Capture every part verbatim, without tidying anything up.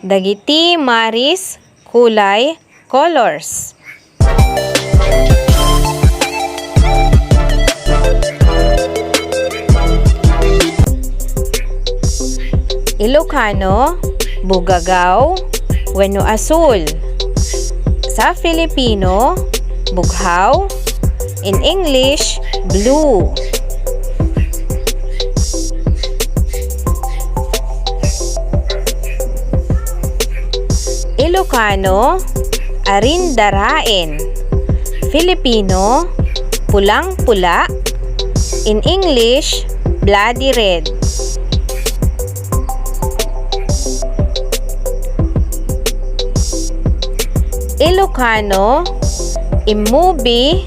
Dagiti maris, kulay, colors. Ilocano, bugagaw wenno asul. Sa Filipino, bughaw. In English, blue. Ilocano, arindaraen. Filipino, pulang-pula. In English, bloody red. Ilocano, immubi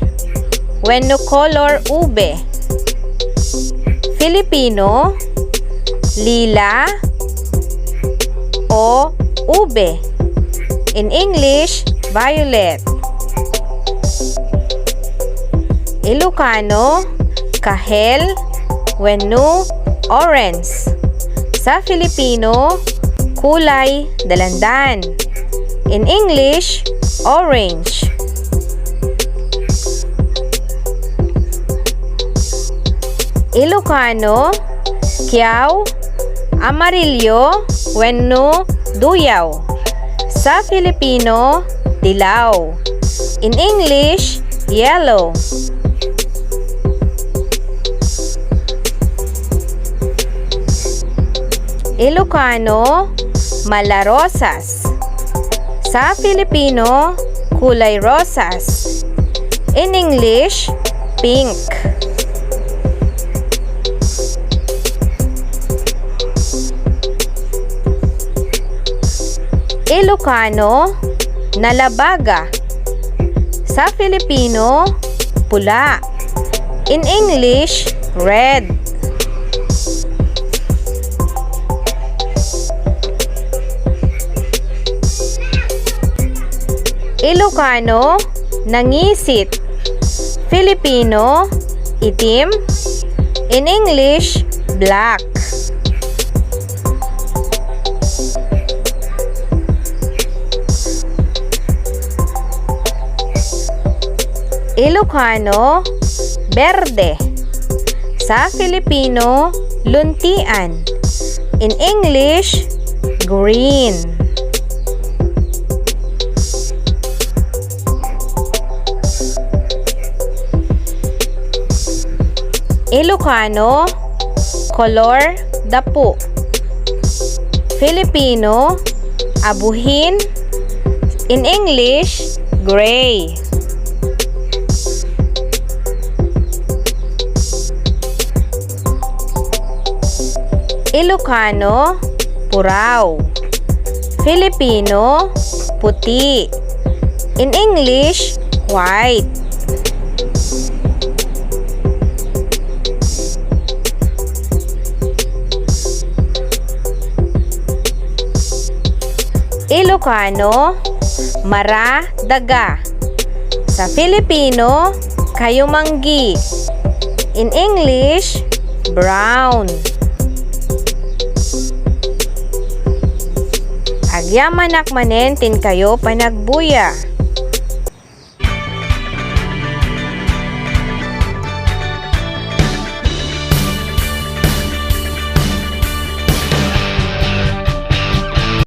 wenno kolor ube. Filipino, lila o ube. In English, violet. Ilocano, kahel wenno orange. Sa Filipino, kulay dalandan. In English, orange. Ilocano, kiaw, amarillo, wenno duyaw. Sa Filipino, dilaw. In English, yellow. Ilocano, malarosas. Sa Filipino, kulay rosas. In English, pink. Ilocano, nalabaga. Sa Filipino, pula. In English, red. Ilocano, nangisit. Filipino, itim. In English, black. Ilocano, berde. Sa Filipino, luntian. In English, green. Ilocano, kolor dapu. Filipino, abuhin. In English, gray. Ilocano, puraw. Filipino, puti. In English, white. Ilocano, maradaga. Sa Filipino, kayumanggi. In English, brown. Agyamanak manen ti inkayo panagbuya.